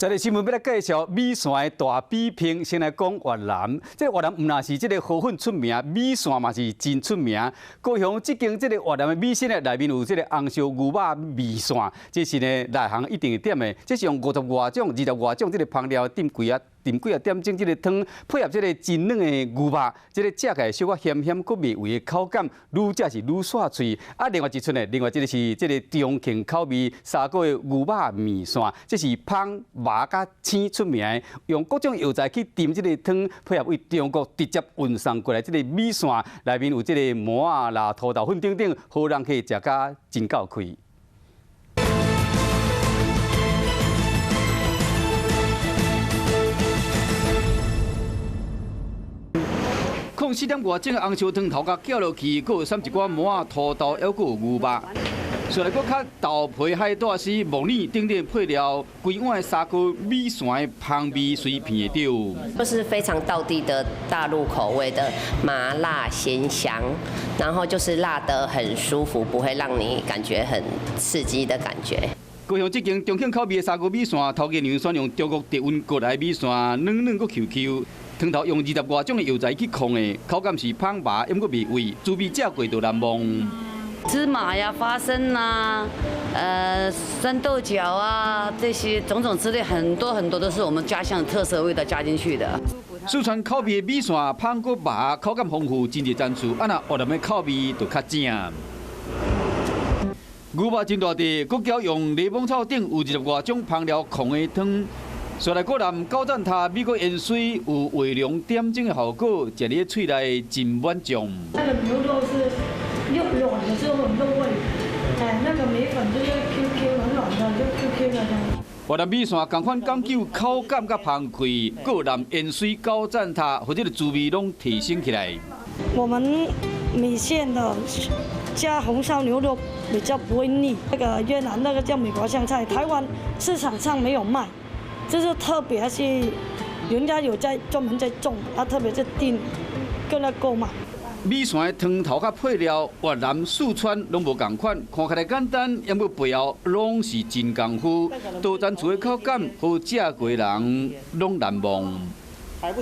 這个新聞欲來介紹米線的大比拼，先來講越南。這個越南毋但是這个河粉出名，米線嘛是真出名。高雄這間這个越南的米線的內面有這个紅燒牛肉米線，這是呢內行一定會點的。這是用五十外種、二十外種這个香料炖幾仔。炖幾仔點鐘，這个湯配合這个真軟的牛肉，這个食起來小可鹹鹹閣袂膩的口感，愈食是愈煞喙。啊，另外一出呢，另外這个是這个重慶口味砂鍋的牛肉麵線，這是芳麻佮青出名的，用各種藥材去炖這个湯，配合為中國直接運送過來這个米線，內面有這个饃仔啦、土豆粉等等，予人可以食甲真夠開。控四點外鐘的紅燒湯頭殼攪落去，閣有摠一寡饃仔、土豆，猶閣有牛肉。上來閣較豆皮、海帶絲、木耳等等配料，規碗的砂鍋米線的香味隨鼻會著。就是非常道地的大陸口味的麻辣鮮香，然後就是辣得很舒服，不會讓你感覺很刺激的感覺。高雄這間重慶口味的砂鍋米線，頭家娘選用中國特運過來米線，軟軟閣 Q Q。湯頭用二十外種的藥材去控的，口感是芳麻，猶閣袂膩，滋味食過就難忘。芝麻呀、花生啊、酸豆角啊，這些種種之類，很多很多都是我們家鄉特色味道加進去的。四川口味的米線，芳閣麻，口感豐富，真濟層次。啊，若越南的口味就較正。牛肉真大塊，閣攪用檸檬草頂有二十外種香料控的湯。紲來閣淋九層塔美國芫荽，有畫龍點睛的效果，食佇喙內真滿足。那個牛肉是又軟的，是很入味，哎，那個米粉就是 Q Q 軟軟的，就 Q Q 的。越南米線仝款講究口感佮香氣，閣淋芫荽九層塔，予這个滋味攏提升起來。我們米線的加紅燒牛肉比較不會膩。那個越南那個叫美國香菜，台灣市場上沒有賣。就是特別是人家有在專門在種，他特別在訂，跟他購買。米線的湯頭佮配料，越南、四川攏無仝款，看起來簡單，毋過背後攏是真功夫。多層次的口感，予食過人攏難忘。